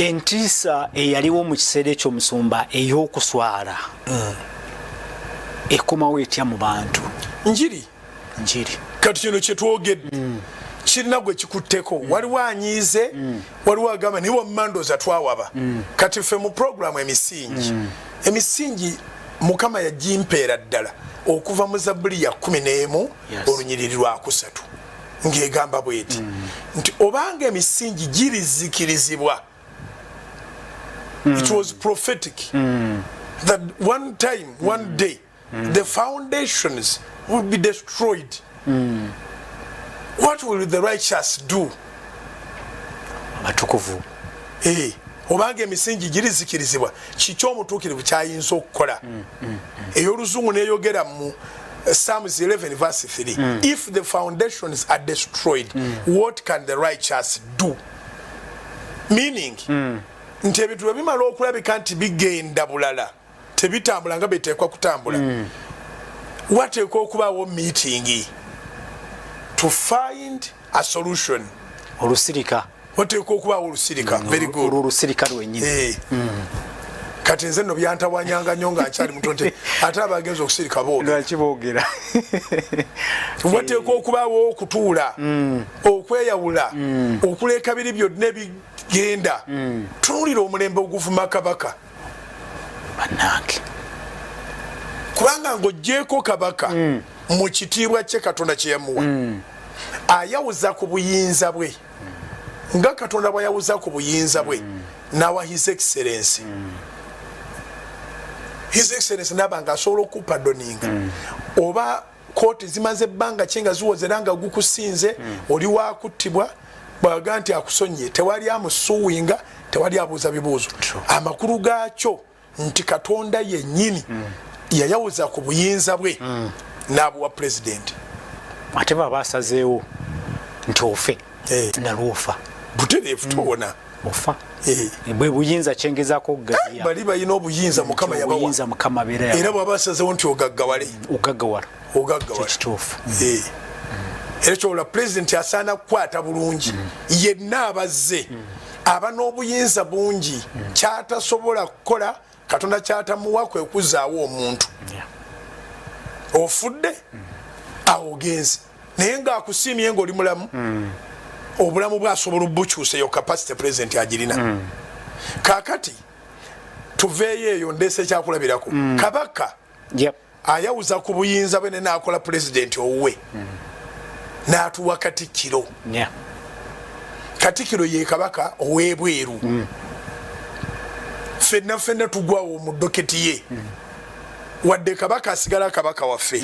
Entiisa eyaliwo mu kiseera ekyo, omusumba, ey'okuswala ekomawo etya mu bantu? Njiri. Njiri. Kati kino kyetwogedde kirina gwe kikutteko. Waliwo anyiize, waliwo agamba, "Naye wamma ndooza twawaba." Kati ffe mu puroguramu Emisingi, emisingi Mukama yagimpeera ddala okuva mu Zabbuli ya 11, olunyiriri lwakusatu, ng'egamba bweti nti obanga emisingi girizikirizibwa. It was prophetic that one time, one day, the foundations will be destroyed. What will the righteous do? Abatukuvu. Eh, obanga emisingi girizikirizibwa, kiki omutuukirivu kyayinza okukola? Ey'oluzungu neyogera mu Psalms 11 verse 3, "If the foundations are destroyed, what can the righteous do?" Meaning nti ebintu bwe bimala okulabika nti bigenda bulala, tebitambula nga beteekwa kutambula, wateekwa okubaawo meeting to find a solution. Olusirika. Wateekwa okubaawo olusirika. Very good. Olwo olusirika lwennyini. Eh. Kati nze nno byantawanyanga nnyo nga nkyali muto nti ate abagenza okusirika boogera. Lwaki boogera? Wateekwa okubaawo okutuula, okweyawula, okuleka biri byonna ebigenda. Tunuulira omulembe oguvuma kabaka. Bannange. Kubanga ng'oggyeko kabaka mu kitiibwa kye Katonda kye yamuwa, ayawuza ku buyinza bwe nga Katonda bw'ayawuza ku buyinza bwe n'awa His Excellence. His Excellence naaba nga asobola okupardoninga oba kooti zimaze ebbanga ki nga ziwoza era nga gukusinze, oli wakuttibwa, bwaga nti akusonyiye, tewali amusuwinga, tewali abuuza bibuuzo. Amakulu gaakyo nti Katonda yennyini yayawuza ku buyinza bwe n'abuwa pulezidenti. Ate baba asazeewo nti ofe, nalwofa. Butereevu, towona. Ofa. Eh. Bwe buyinza kyengezaako okugaziya. Bali balina obuyinza Mukama yabawa. Obuyinza Mukama abeera. Era bwaba asazeewo nti ogaggawale, ogaggawala. Ogaggawala. Kyekituufu. Eh. Era kyobola pulezidenti asaana kukwata bulungi yenna abazze aba n'obuyinza bungi. Kyatasobola kukola, Katonda kyatamuwa, kwe kuzaawo omuntu. Ofudde, awo ogenze, naye ng'akusiimye ng'oli mulamu, obulamu bwasobola obukyusa. Eyo capacity pulezidenti agirina. Kaakati tuveeyo eyo, ndeesa ekyakulabirako kabaka ayawuza ku buyinza bwe ne naakola pulezidenti owuwe, n'atuwa katikkiro. Katikkiro ye kabaka ow'ebweru. Ffenna ffenna tugwawo mu docket ye, wadde kabaka asigala kabaka waffe.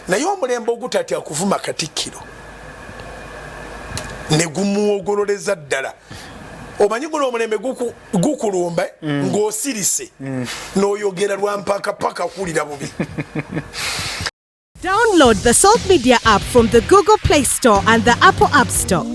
Naye omulembe ogutatya kuvuma katikkiro ne gumuwogololeza ddala, omanyi guno omulembe gukulumba ng'osirise n'oyogera lwampaka paka kuwulira bubi. Download the Salt Media app from the Google Play Store and the Apple App Store.